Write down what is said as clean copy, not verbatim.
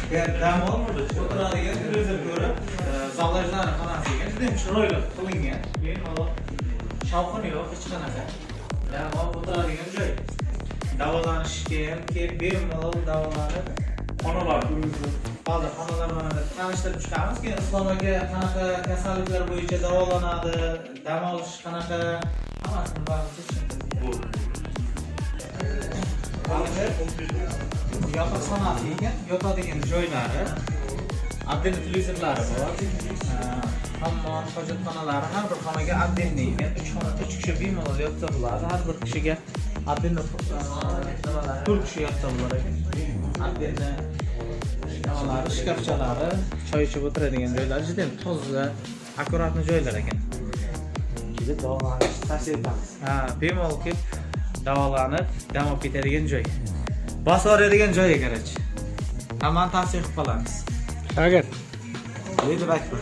Dam o'tiradigan, televizor ko'rib, zavlajlarni xonasi ekan, juda ham chiroyli qilingan. Bemalol, shovqin yo'q hech qanaqa. Dam olib o'tiradigan joy. Davolanishga ham kelib bemalol davolanib, Xonalar ko'rinsin. Hozir xonalar bilan tanishtirib chiqamiz. Keyin Islom aka qanaqa kasalliklar bo'yicha davolanadi, dam olish qanaqa, hammasini barcha tushuntirib. Yotoqxonasi ekan, yotadigan joylari, отдельный televizorlari bor. Hammom, hojatxonalari har bir xonaga отдельный ekan. 3 xona, 3 kishi bemalol yotsa bo'ladi. Har bir kishiga отдельный nimalar, 4 kishi yotsa bo'lar ekan. Отдельный nimalari, shkafchalari, choy ichib o'tiradigan joylari juda ham toza, аккуратный joylar ekan. Kelib davolanishni tavsiya etamiz. Ha, bemalol kelib davolanib, dam olib ketadigan joy. Bosib yuboradigan joy, короче. Hammani tavsiya qilib qolamiz. Shogird. Deydi Akbar.